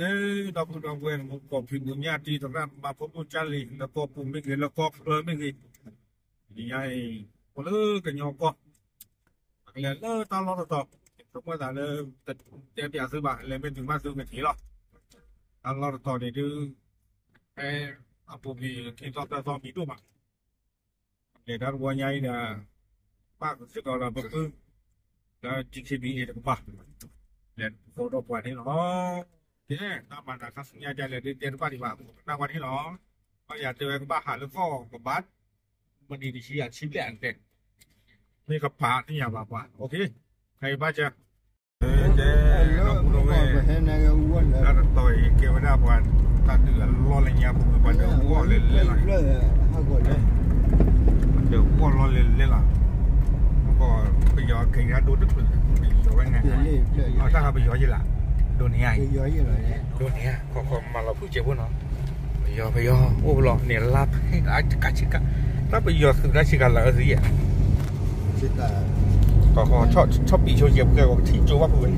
လၢဒီပုၢ်ဒီဝဲၢ် မူကီၢ်ဖံးမုၢ်ညၣ်တံၤသရၣ် မၤဖိမုၣ်ကၢ်လံၤ လၢကီၢ်ပူၤမ့ၢ်ဂ့ၤ လၢကီၢ်ချၢမ့ၢ်ဂ့ၤ, တနံၤညါအံၤ ပလၢကညီကီၢ် ပကလဲၤလၢတၢ်လီၢ်တတီၤ, ပမ့ၢ်သးလၢ တဲပၠးသုဘၣ် လဲၤမ့ၢ်တုၤမးသုကထံၣ်လီၤ. တၢ်လီၢ်တတီၤန့ၣ်ဒုး ဖဲအပူၤကွံာ်ခံသီသၢသီမံၤဒိၣ်မး လဲၤတၢ်တဝီညါအံၤဒီး ဘၣ်စ့ၢ်ကီးဒီးပဖု လၢ DKBA တကပၤ လဲၤသကိးဒီးပှၤန့ၣ်လီၤ. ကဲ တၢ်မၤတၢ်ခါဆူညါဒ်လဲၣ်ဒုးတဲတဘၣ်ဒံးဘၣ် ပကနၣ်ဝဲန့ၣ်လီၤ. ဘၣ်ယၤတဲဝဲကဘၣ်ဟးလၢကီၢ်ကဘၣ် မနံၤတဆံယၤဆံဘျဲၣ်အတဲ မ့ၢ်ကပၤသ့ၣ်ညါဘၣ်ပှၤ ခဲအံၤဘၣ်စၢၤ ကဲ ဒီပုၢ်ဒီဝဲၢ် တၢ်တတီၤအံၤကဲဝဲဒၣ်ပှၤ တၢ်ဒုးအလီၢ်လၢညါပူၤ ပှၤဒုးဂီၢ်လဲၤလဲၤလီၤ. ဒုးဂီၢ်လီၢ်လဲၤလဲၤလီၤ. ပယီၤက့ၤတၢ်ဒိတဖျၢၣ် ပယီၤဝဲန့ၣ် အတၢ်ဟးပယီၤယ့ၢ်လၢ ဒိးန့ၢ်ဧါအံၤ ဒိးန့ၢ်ဧါ ခီခီမၤလီၤဖုၣ်စဲးဖိနီၤ ပယီၤ ပယီၤ အိၣ်လီၤန့ၣ်လါဖဲအတကးဆ့ကၤ တၢ်ပယီၤသုးတၢ်ဆ့ကၤလၢအသုယဲၢ် ခီခီ ဆီၣ်ပံးဆိကဲးဖိကဲကထံၣ်ကၠိဘၣ်ဖုဝဲ တ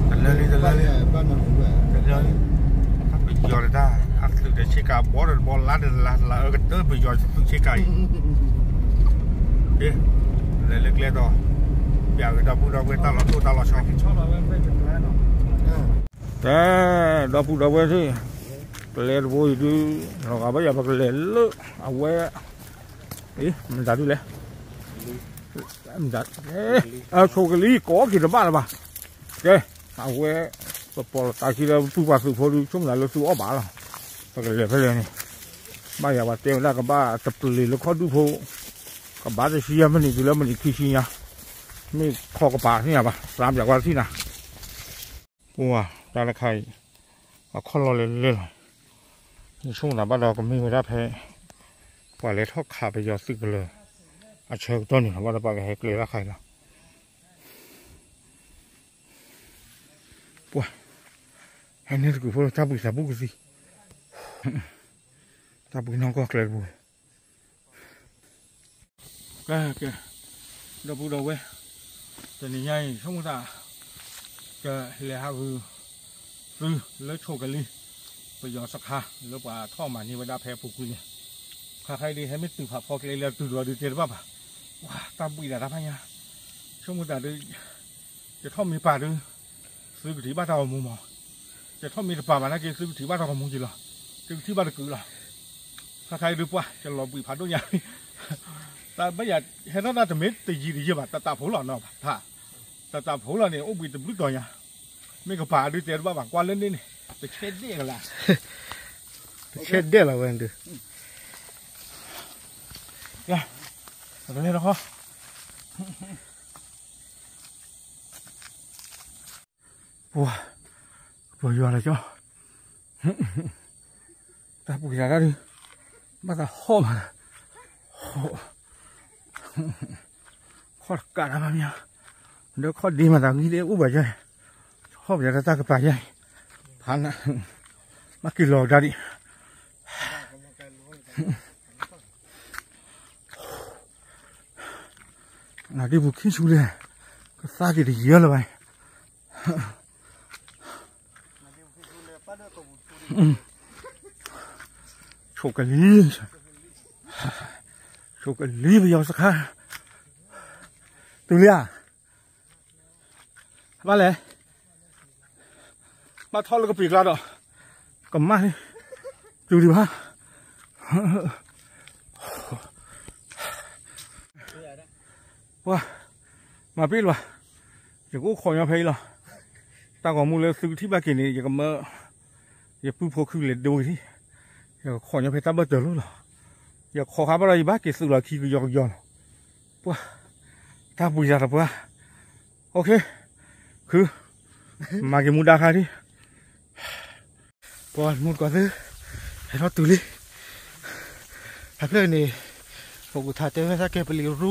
လၢလံ တလၢလံ တလၢလံ တၢ်ပယီၤတၢ် အသုးတဆ့ကၤဘီဒီးတဘီလါဒီးလါ လါအၢကတၢၢ်ပယီၤသုးဆ့ကၤအံၤ လဲၤလၢကျဲတီၤ ပျးကဒီပုၢ်ဒီဝဲၢ်တၢ်လီၤတိၢ်တၢ်လီၤဆီ ကဲ ဒီပုၢ်ဒီဝဲၢ်သ့ၣ် ကလဲၤတဘိအံၤဒုး လီၤဂာ်ဘၣ်ယၤ ပကလဲၤလၢ အဝဲ အ့ မတၤဒုးလဲၣ် မတၤ အဆိကလံၤ ကိးက့ၤတဘၣ်လၢၤဘၣ် ကဲ အဝဲ ပပိာ်လီၤသးခံလၢပုၢ်ပှၤသုးဖိဒုး ဆိကမိၣ်သးလၢသုအီၣ်ဘၣ်လီၤ ပကလဲၤဖဲလဲၣ်န့ၣ် ဘၣ်ယၤပှၤတဲဝဲဒၣ်ကဘၣ်တပျ့ၤလၢခီၣ်ဒူၣ်ဖိ ကဘၣ်တဆံယဲၢ်မံးနံးတုၤလၢမံးနံးခံဆံညါ မ့ၢ်ခီကပၤသ့ၣ်ညါဘၣ် သးပျးကွၢ်တထံၣ်နၤ ပှၤတၢ်တခါအံၤ အခီၣ်လီၢ်လဲၤလဲၤလီၤ ယဆိကမိၣ်သးဘၣ်ဒီးကမ့ၢ်ဝဲဒၣ်ဖဲ ပှၤလဲၤထီၣ်ခးပယီၤသုးကလၢၤ အဆၢကတီၢ်န့ၣ်လီၤ ဘၣ်ဒီးပှၤကဟဲကျဲတၢ်ခါအံၤလီၤ ပှၤ ဟဲန့ၢ်တကုးဖိလၢတၢ်ဘှံးသးဘူၣ်ကသံ တၢ်ဘှံးနီၢ်ကီၢ်ကျဲတပူၤ ကဲ ကဲ ဒီပုၢ်ဒီဝဲၢ် တနံၤညါအံၤ ဆိကမိၣ်သး ကလဲၤဟးဂုာ်သုလၢဆိကလံၤ ပယီၤစခါ လၢပှၤထီၣ်မၤန့ၢ်ဝဲဒၣ်ဖဲအပူၤကွံာ်န့ၣ် ခါခါအံၤဒုး ဟဲမ့ၢ်တုၤဖးဖီကျဲလၢတုၤဒီးဒုးတဲတဘၣ်ဘၣ် ပှၤတၢ်ဘှံးဒၣ်တၢ်ဖးညါ ဆိကမိၣ်သးဒုး ယထီၣ်မ့ၢ်ပာ်ဒုး သုကထံၣ်ဘၣ်တၢ်ဂီၤမူမး ယထီၣ်မ့ၢ်တပာ်ဘၣ်နာ်က့ သုကထံၣ်ဘၣ်တၢ်ဂီၤမူက့ၤလီၤ သုကထံၣ်ဘၣ်တကုာ်လီၤ ခါခါအံၤဒုးပှၢ် ယလီၤဘှံးဖးဒိၣ်ညါ တၢ်ဘၣ်ယၤ ဟဲထီၣ်တၢ်တမ့ၢ်တယံာ်တယံာ်ဘၣ် တၢ်တၢ်ဖိလီၤနီၤ တၢ်တၢ်ဖိလီၤန့ၣ် အိၣ်ဘှံးတဘျုးတီၤညါ မ့ၢ်ကပာ်ဒုးတဲတဘၣ်ဘၣ် ကွၢ်လၢန့ၣ်န့ၣ် တဆဲဒဲၣ်ကလါ တဆဲဒဲၣ်လီၤဝဲဒုး ယၤ ပကလဲၤတခီ ပှၤ ပယီၤလၢကၠီ တၢ်ပှံၤတၢ်တၢ်ဒုး ဘၣ်သးဟီၣ်မး ဟီၣ် ခီၣ်တကးတၢ်မးမး ဒီးခီၣ်ဒ့မးသးဂံၢ်ဒ့အိၣ်ဘၣ်ယဲ ဟီၣ်ပယီၤတၢ်တၢ်ကပၤယဲ ဖးနၤ မၤက့ၤလီၤကဒါဒံး နဒုးပူၤခံဆူလဲၣ် ကသါက့ၤတယၢလၢၤဘၣ် ဆိကလံၤ ဆိကလံၤပယီၤစခါ တုၤလံဧါ ဘၣ်လဲၣ် ဘၣ်ထီၣ်လၢကပံာ်ကျါဒီး ကမၣ်လံ တုၤဒံးဘၣ် ပှၤ မၤပ့ၢ်လၢၤဘၣ် ယကအိၣ်ခိးညီဖဲအံၤလီၤ တၢ်ဂီၤမူလၢသုကထံၣ်ဘၣ်က့ၤန့ၣ် ယကမၢ ယပုၢ်ဖိခုလဲၤဒိဂ့ၤထံၣ် ယကခိးညီဖဲတၢ်ဘၢၣ်စၢၤလိၤလီၤ ယခိးဃါဘၣ်ဒီးယဘၣ်က့ၤသုးလီၤခံကယီကယီလီၤ ပှၤ တၢ်ဘှံးသးတပှၢ် အိၣ်ခ့ ခု မၤက့ၤမူဒါခါဒံး ပှၤမူတကိးသ့ ဟဲထီၣ်တုၤလံ ဟဲဖျၢၣ်န့ၣ် ပကထါတဲဝဲတၢ်ကဲပလံးရူ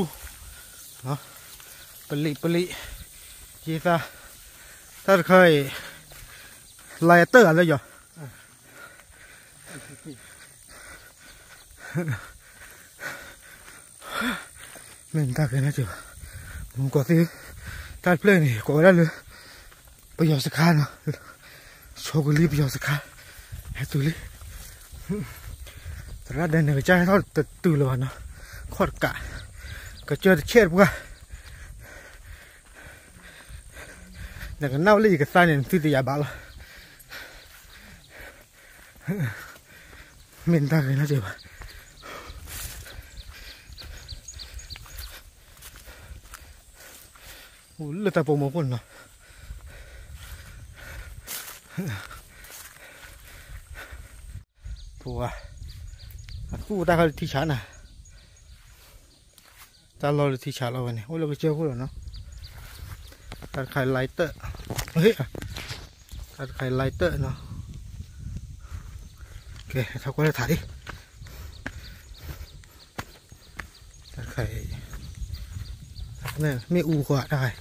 ပလံး ပလံး ယသး တၢ်တခါအံၤ လါယတၢၢ်ဂၤလၢယီၤ မ့ၢ်တၢ်ကဲနာ်က့ၤဘၣ် မူကီၢ်သ့ တၢ်တဖျၢၣ်န့ၣ် ကိးဝဲဒၣ်လၢ ပယီၤစခါနီၤ, ဆိကလံပယီၤစခါ, ဟဲတုၤလံ, သရၣ်ဒဲန့ၣ် ကစၢ်ဟဲထီၣ်တတုၤလၢၤဘၣ်နီၤ, ခီၣ်တကး, ကစၢၢ်တဆဲးတပှၢ်, နကနၣ်ဝဲလၢယကသါန့ၣ် နသုတယၤဘၣ်လီၤ, မ့ၢ်နတၢ်ဂ့ၤနီတစဲးဘၣ်. အိၣ်လၢတၢ်ပိာ်မုၣ်အဃိန့ၣ်နီၤ, ပှၤ, အသူၣ်တၢ်ခါလၢထံဆးနၤ, တၢ်လီၢ်လၢထံဆးလီၤဝဲန့ၣ် အိၣ်လၢကစၢၢ်ခိၣ်လီၤနီၤ, တၢ်တခါလံတၢၣ်, တၢ်တခါလံတၢၣ်နီၤ, ကဲ ထီၣ်ကွၢ်လၢထးဒံး, တၢ်တခါအံၤ, မ့ၣ်အူဃီတၢ်ခါအံၤ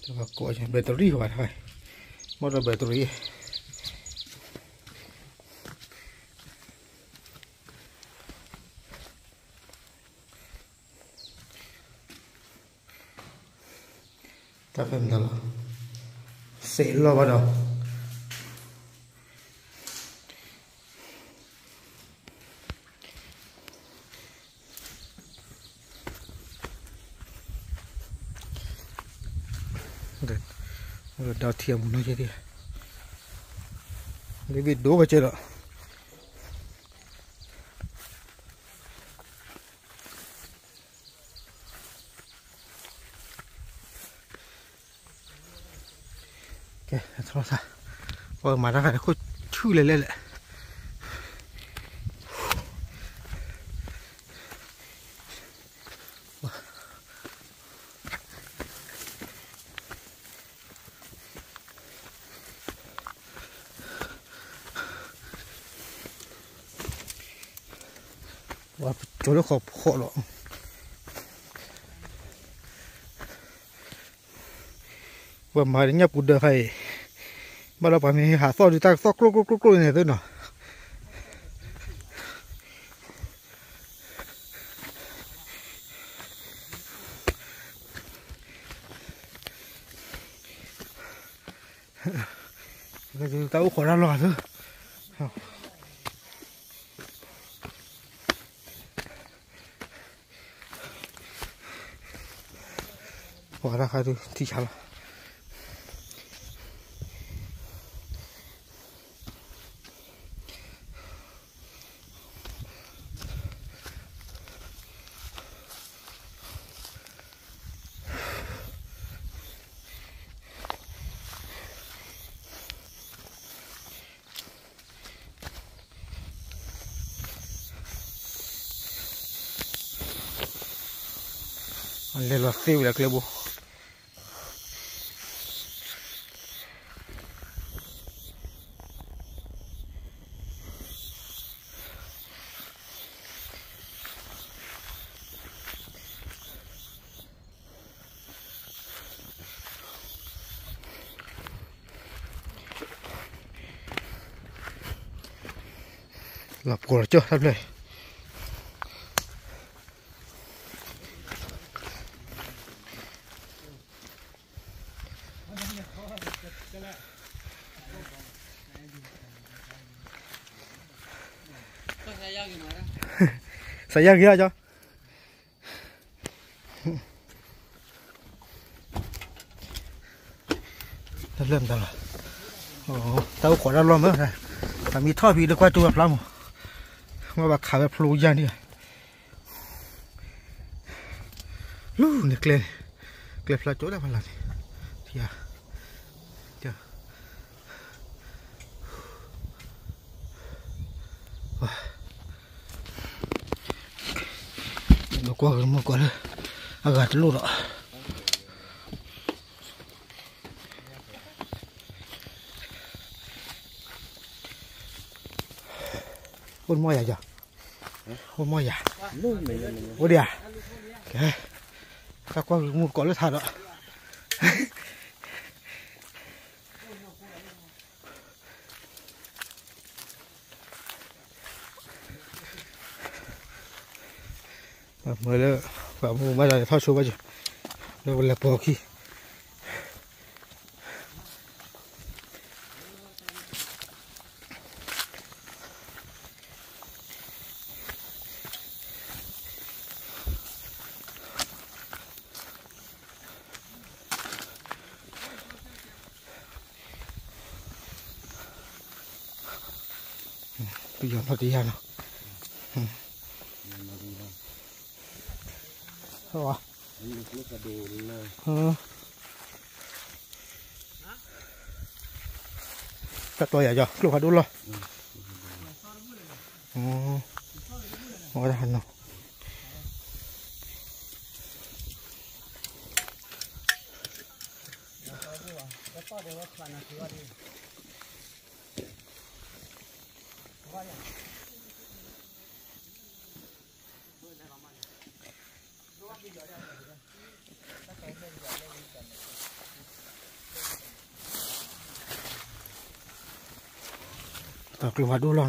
တဘၣ်ကိး battery ဘၣ်တခါ, မ့ၢ်ဒီး battery တၢ်ဖဲမတၤလီၤ, စဲးလီၤဘၣ်ဒီး ဒီးထံအမူနီၢ်ကဲဒံး, လၢဘ့ၣ်ဒိၣ်ကစဲဒီး ကဲ ထီၣ်သး, ပှၤမၤတၢ်ခါန့ၣ် ခိၣ်ဆူၣ်လဲၣ်လဲၣ်လဲၣ်, ပှၤပကၠီၤလၢဃီၤဖီၣ်လီၤ, ပှၤမၤတညၣ်ပူၤဒၢးခါအံၤ, ဘၣ်ဒီးပှၤမ့ၢ်ဟးသီၣ်ဒုးတၢ်ကသီၣ်ကျိၣ်ကျိၣ်ကျိၣ်ကျိၣ်န့ၣ်သ့နီၤ တၢ်အိၣ်ခိးတၢ်လီၢ်သ့, ပှၤတၢ်ခါဒုးထံဆးလီၤ. လဲၤလီၤသ့ဝဲဒၣ်ကျဲဘိ. လီၤပှီၢ်လီၤကၠီၣ်တၢ်ဖျၢၣ်. စးယါဂ့ၤလီၤကၠီ. တၢ်လၢမတၤလီၤ, တၢ်အိၣ်ခိးတၢ်လီၢ်မး, ပမ့ၢ်ထီၣ်ဖံးလၢကွၢ်ကၠိဝဲဖျါမး, မ့ၢ်ဘၣ်ခးဝဲဖျိယါန့ၣ်, လူန့ၣ်ကျဲ, ကျဲဖျါကၠိဒၣ်ဖးလၢ်န့ၣ်, ကွၢ်ကမီၢ်ကွၢ်လၢ အဂၤတလိၣ်ဒီး အိၣ်မီၢ်ယၤယၤ, အိၣ်မီၢ်ယၤ, အိၣ်ဒံးဧါ, ကဲ, တၢ်ကွၢ်ကမီၢ်ကွၢ်လၢထါဒီး မ့ၢ်လၢ ပှၤမူဘၣ်ဒီးထီၣ်ဆိဘၣ်က့ၤ လၢပလဲၤပိာ်ခံ ပယီၤလီၤတယၤနီၤ တၢ်တီယၤယီၤ ကျိဖးဒိၣ်လီၤ ဝဲဒၣ်နီၤ တၢ်ကျိဖးဒိၣ်လီၤနီၤ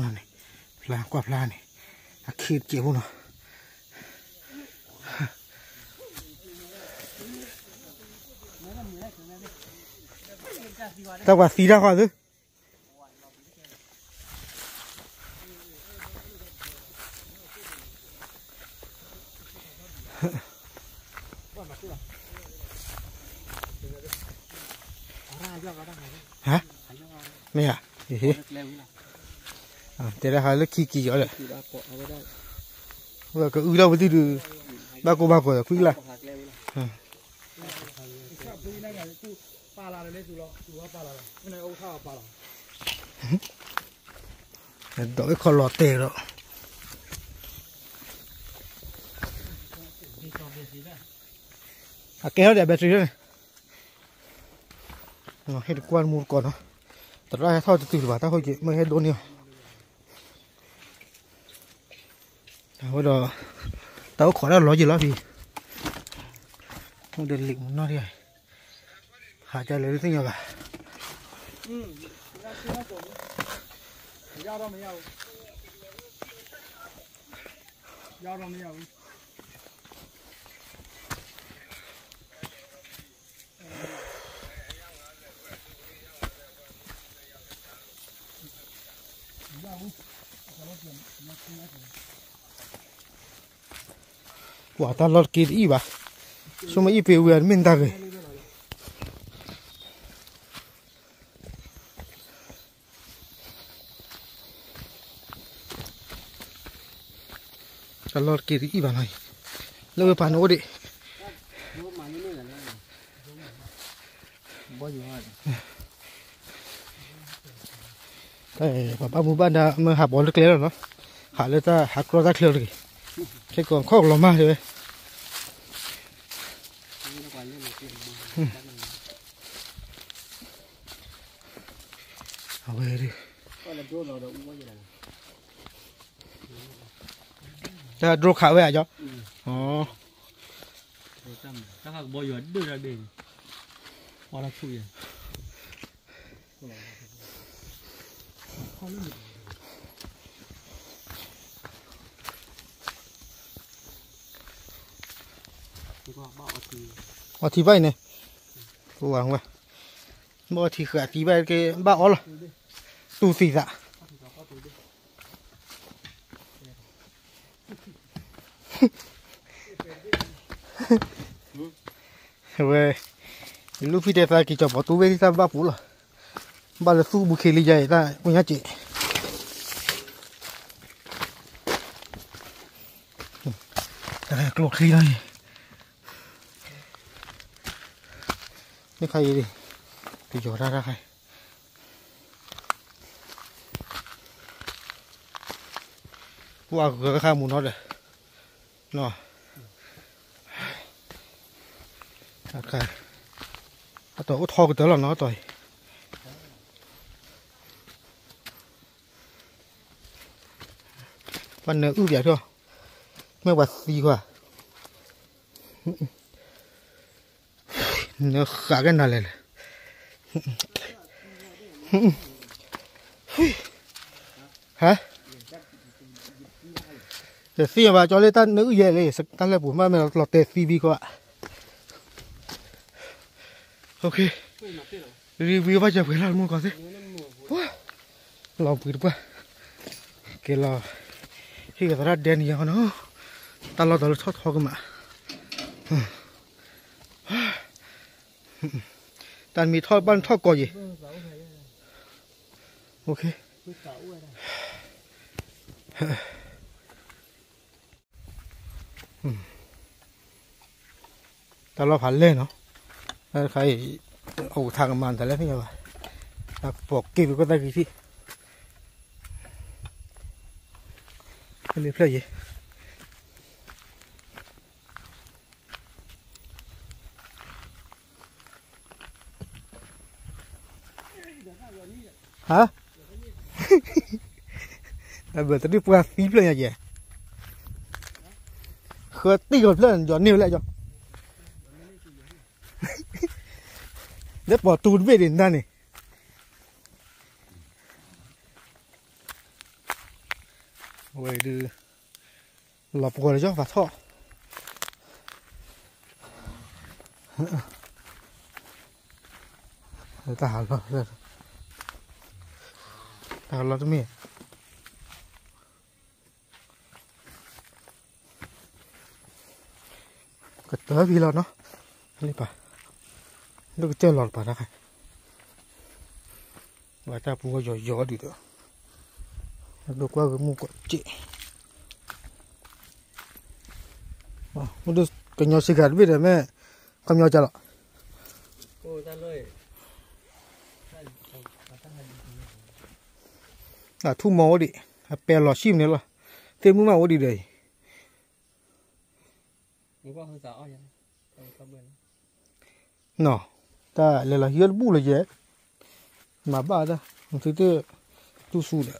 န့ၣ် ဖျါကွၢ်ဖျါန့ၣ် အခံတစဲးဖိနီၤ တၢ်ပှၤသံတၢ်ဃီသု ဟါ မ့ၢ်ဧါ တဲဒၣ်ဟးလၢခံက့ၤယီၤလဲၣ် ဝဲကအုထီၣ်ပသံၣ်ဒုး ဘၣ်ကိၢ်ဘၣ်ဂီၤဒီးကွံာ်လၢ် ဒိးဝဲခီလီၤတဲာ်ဒီး အကဲထီၣ်ဒီး battery လၢန့ၣ် ဟ့ၣ်တကွၢ်တမူတကိးနီၤ သရၣ်ဟဲထီၣ်တတုၤလၢၤဘၣ် တၢ်ဟိၣ်က့ၤမ့ၢ်ဟဲဒိးန့ၢ်အီၤ အဝဲဒီး တၢ်အိၣ်ခိးတၢ်လီၤယံာ်လီၤဖံ အိၣ်ဒီးလံာ်မနီၣ်ဒံး ဟးကလဲၤလၢသ့ၣ်ညါဘၣ် ပှၤတၢ်လီၢ်တက့ၢ်တအံၣ်ဘၣ်, ဆိမိၣ်အံၣ်ပ့ၤဝံၤအမ့ၢ်တၢ်ဂ့ၤ, တၢ်လီၢ်တက့ၢ်တအံၣ်ဘၣ်နီၤ, လၢဝဲပၢ်န့ၣ်အိၣ်ဒံး ပှၤဘၣ်မူဘၣ်ဒါမ့ၢ်ဟးပိာ်လၢကျဲလီၤနီၤ, ဟးလၢတၢ်ဟးကြီတၢ်ချၢတဂ့ၤ, ခဲကီးခီၣ်ကလီၤမၢ်တဲဝဲ, အဝဲဒၣ် တၢ်ဒြိခးဝဲဧါ, အီထံဘၣ်အံၤန့ၣ်, ဝဲ, ဘၣ်အီထံဃာ်သံဘၣ်က့ၤ ဘၣ်အီလီၤ, တူၢ်သံသး ဝဲ, လူၢ်ဖံတဲသးက့ၤကၠီၤပီၤတူၢ်ဝဲဒၣ်တၢ်ဘၣ်ပူၤလီၤ, ဘၣ်လၢသူၣ်ဘူးခ့လံယါအံၤ တၢ်ပညါစဲး, တၢ်ကျိချံလီၤန့ၣ်, မ့ၢ်ခါအံၤ, ပယီၤတၢ်တခါ ပှၤဂၤကခါမူနီၤဒီး, အတီၢ်အိၣ်ထီကတၢၢ်လီၤနီၤ, အတီၢ်အံၤ, ပှၤနၢၤအုၣ်ပၠးထီၣ်, မ့ၢ်ပှၤသံကွၢ် နဃးကဲနၤလဲၣ်လဲၣ်, ဟါ, တသ့ၣ်ညါဘၣ် ကၠီလၢတၢ်နအုၣ်ယဲလဲၣ် တၢ်လၢပူၤမး မ့ၢ်လီၤတဲာ်သံဘံကီးဧါ. ရံဝံဘၣ်စၢၤပှဲၤလၢမူကီၢ်သ့ၣ်, လီၤဘှံးတပှၢ်, ကဲလီၤ, ဟ့ၣ်ကသရၣ်ဒဲနံၤယၤနီၤ, တၢ်လီၢ်တလၢထီၣ်ထီကမး, တၢ်မ့ၢ်ထီၣ်ဘၣ်နထီၣ်ကီးယံၤ, တၢ်လီၢ်ဖးလဲၢ်နီၤ, တၢ်တခါအံၤ အိၣ်ထါကမၤတၢ်လၢဖဲညါဘၣ်, တၢ်ပိာ်က့ၢ်ပကီၢ်သၣ်ကံထံၣ်, လၢဖျၢၣ်ယံၤ ဟါ, ဘၣ်တဒုပှၤသံဖျၢၣ်ညါကဲ, ဃၢတံၢ်ဂီၤဖျၢၣ်ယီၤန့ၢ်ဝဲလၢကီး, လၢပှၤတူတဘ့ၣ်ဒံးနၤန့ၣ်, အဝဲဒုး လီၤပှီၢ်လၢယီၤဖးထီၣ်, တၢ်ဟးလီၤ, တၢ်ဟးလီၤတမ့ၢ် ကတၢၢ်ဖံလီၤနီၤ, လၢပၢ်, လၢကစၢၢ်လီၤတပၤတၢ်ခါ, ဝဲတၢ်ပူၤဝဲယီၤယီၤဒုးဒီး, ဒိကွၢ်ဂ့ၤမူကီးစ့ၢ်, မ့ၢ်ဒုးကညီစ့ၢ်ကီးတဘ့ၣ်ဒီးမ့ၢ်, ခီပညီကလီၤ အထူၣ်မီၤအိၣ်ဒံး, အပဲလီၤဆံၣ်မန့ၣ်လီၤ, သ့ၣ်မုၣ်မးအိၣ်ဒံးဒီးအံၤ, နီၤ, တၢ်လဲၤလီၤဟံးအီၣ်တဘူၣ်လၢယဲ, မၤဘၣ်တၢ်, သုတ, တူၢ်ဆူဒီး,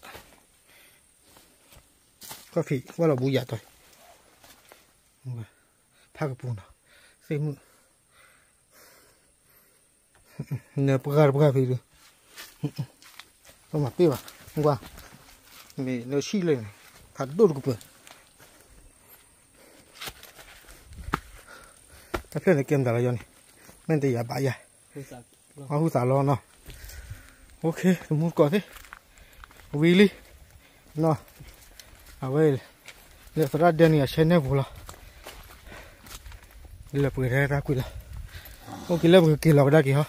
ကီၢ်ဖံး ဝဲလီၤဘူးယၤတီၤ, ဖးကပူၤနီၤ, သ့ၣ်မုၣ် နပှၢ်တပှၢ်ဖံဒုး, ပမၤတ့ၢ်ဘၣ်, ကွၢ်, မ့ၢ်နဆံၣ်လၢန့ၣ်, ဖးဒိၣ်တကပၤ, တၢ်ဖျၢၣ်န့ၣ်ကဲမတၤလီၤယီၤန့ၣ်, မ့ၢ်တယၤဘၣ်ယၤ, အဟုသးလီၤနီၤ, တမူတကိးသ့ၣ်, ဝံၤလံ, နီၤ, အဝဲ, လၢသရၣ်ဒဲနံၤအ channel ပူၤလီၤ, လၢပှဲၤထဲတၢ်ကွံာ်လီၤ, အိၣ်က့ၤလၢပကက့ၤလီၤကဒါက့ၤဟီ ဟ့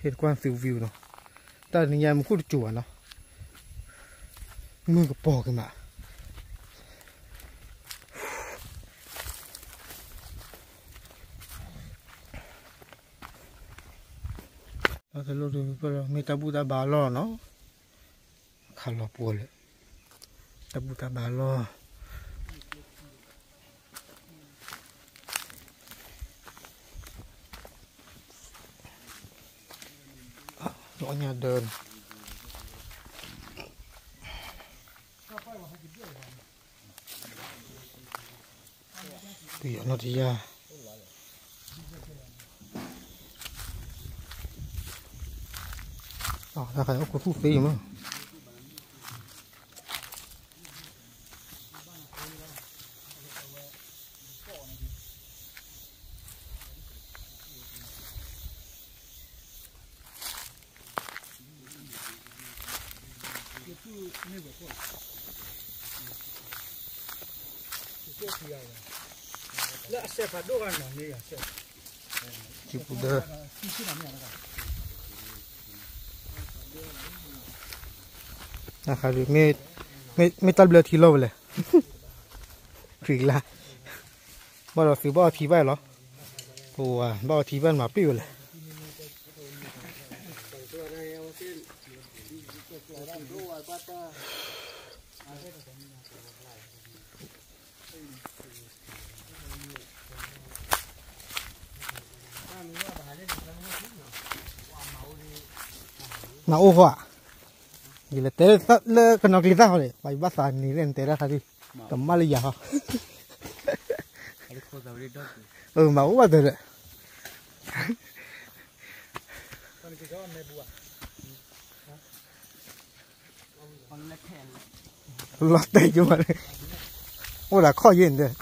ၣ်တကွၢ်သု view နီၤ, တၢ်နံၤညါမူခိၣ်တစိၤဘၣ်နီၤ, မုၢ်ကပီၤက့ၤမး, တၢ်တလိၣ်ဒုး မ့ၢ်တၢ်ဘူၣ်တၢ်ဘါလီၢ်နီၤ, ခးလီၤပှီၤလၢ, တၢ်ဘူၣ်တၢ်ဘါလီၢ် လီၤညါဒၢ, ပယီၤနီတယါ, တၢ်ခါအံၤအိၣ်ခိးသူၣ်သ့အံၤမး စံပူၤဒၢ, တၢ်ခါဒုး, မ့ၢ်တၢ်ဘျၢထံလီၢ်ဝဲလဲၣ်, ထံကျါ, ဘၣ်ဒီးသုဘၣ်အီထံဘၣ်လီၤ, ပဝဲဘၣ်အီထံဘၣ်နမၤပ့ၢ်ဝဲလဲၣ်. မၤအိၣ်ဃီဧါ, ယလဲၤတဲလၢကနီၤကျံၤသၣ်ဃီန့ၣ် ပှၤယဘၣ်သးနံၤလၢနတဲတၢ်ခါဒုး, တမၣ်လၢယၤဃီ, မၤအိၣ်ဘၣ်တဲဒီး, လီၤတဲာ်ယိမး, အိၣ်ဒၣ်ခီၣ်ယဲၢ်န့ၣ်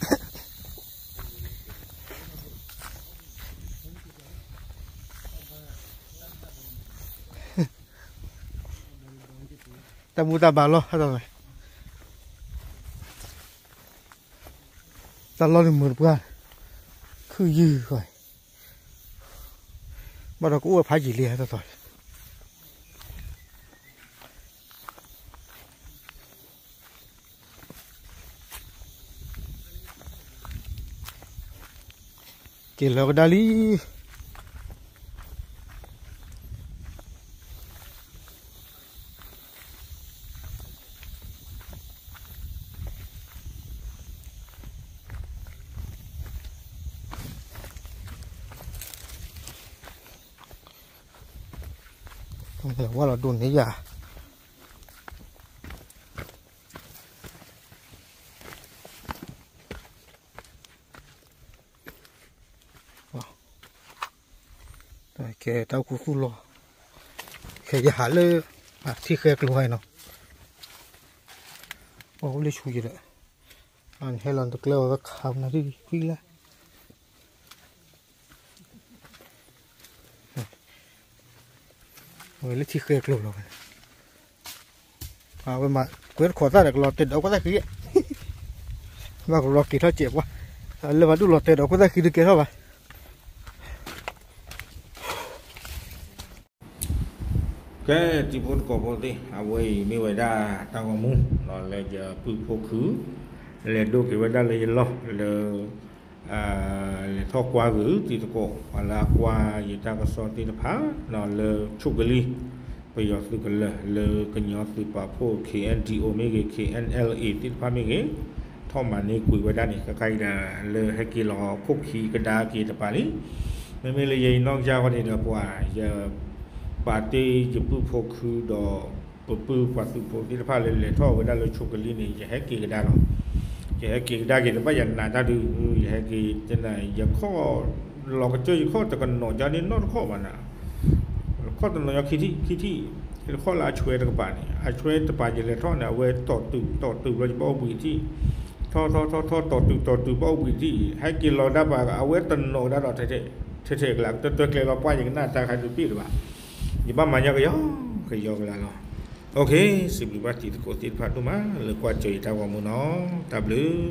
ဒီး တၢ်ဘူၣ်တၢ်ဘါလီၤ, တၢ်လီၢ်လံမုာ်တပှၢ်, ခုၣ်ယုၢ်ဃီ, ဘၣ်ဒီးကအိၣ်ဝဲဖးယံာ်လံတသီး က့ၤလီၤကဒါလံ, ဝဲလီၤဒိၣ်န့ၢ်ယၤ ကဲတၢ်အိၣ်ခူသူၣ်လီၤ, ခဲယဟးလၢ ထံဃဲကျိၤဝဲနီၤ, အိၣ်လၢဆူယဲဒီး, ဟဲလီၤတကျဲဝဲခးနၤဒ်ဖံလၢ ဝဲလၢထံဃဲကျိၤလီၤဝဲ, အဝဲမၤကွဲတခိးသၣ်ဒီးကလီၤတဲာ်ဒီးကွဲသၣ်ဃံ, ဘၣ်ကလီၤက့ၤထီၣ်စဲးပှၢ်, လၢမၤဒူၣ်လီၤတဲာ်ဒီးကွဲသၣ်ဃံဒုးကဲထီၣ်ဘၣ်. ကဲ တံၤဖိသကိးဖိသ့ၣ်, အဝဲအံၤမ့ၢ်ဝဲဒၣ်တၢ်ဂီၤမူ လၢယပုၢ်ဖိခု လဲၤဒိးက့ၤဝဲဒၣ်လၢယလီၢ်လၢ လဲၤထီၣ်ကွၢ်ဂုာ်တံၤသကိး ပှၤလၢအကွၢ်ယတၢ်ကစီၣ်သ့ၣ်တဖၣ် လၢဆိကလံ ပယီၤသုးကလၢၤ လၢကညီသုးပာ်ဖှိၣ် K N D O မ့ၢ်ဂ့ၤ K N L A သ့ၣ်တဖၣ်မ့ၢ်ဂ့ၤ ထီၣ်မၤန့ၢ်ကွံာ်ဝဲဒၣ်န့ၣ် ခဲခါအံၤဒီး လၢဟဲက့ၤလီၤခိၣ်ခံကဒါက့ၤတပၤလံ. မ့မ့ၢ်လၢယအံၤနီၢ်ကစၢ်ဃီန့ၣ်ဒီးပှၤ ယပာ်တ့ၢ်ယပုၢ်ဖိခုဒီး ပပုၢ်ပှၤသုးဖိသ့ၣ်တဖၣ်လၢလဲၤထီၣ်ဝဲဒၣ်လၢဆိကလံန့ၣ် ယဟဲက့ၤကဒါလီၤ. ယဟဲက့ၤကဒါက့ၤ တဘၣ်ယနာ်တၢ်ဒုး ယဟဲက့ၤ ယခီၣ် လီၤကစၢၢ်ယခီၣ်တကနီၤကန့ၣ်နီတခီၣ်ဘၣ်နၤ, ခီၣ်တနီၤညီခံထံၣ်ခံထံၣ်, ယခီၣ်လၢအဆွဲတကပၤန့ၣ် အဆွဲတပၤယလဲၤထီၣ်န့ၣ် အဝဲတီၢ်တုာ်တီၢ်တုာ်ဘျီယဘၣ်အိၣ်ဘှံးထံၣ်, ထီၣ်ထီၣ်ထီၣ်ထီၣ်တီၢ်တုာ်တီၢ်တုာ်ဘၣ်အိၣ်ဘှံးထံၣ် ဟဲက့ၤလီၤဒၣ်ပှၤ အဝဲတနီၤကဒါဒီး ထဲထဲကျါ တတွဲကျဲလီၤပှၢ်ယကနၣ်တၢ်ခါဒုးပ့ၣ်လၢၤဘၣ်. ယဘၣ်မၤညီကယီကယီကလါလီၤ. စံးဘျုးဘၣ်တံၤသကိးသ့ၣ်တဖၣ်ဒိၣ်မးလၢကွၢ်စၢၤယတၢ်ဂီၤမူနီၤ, တၢ်ဘျုး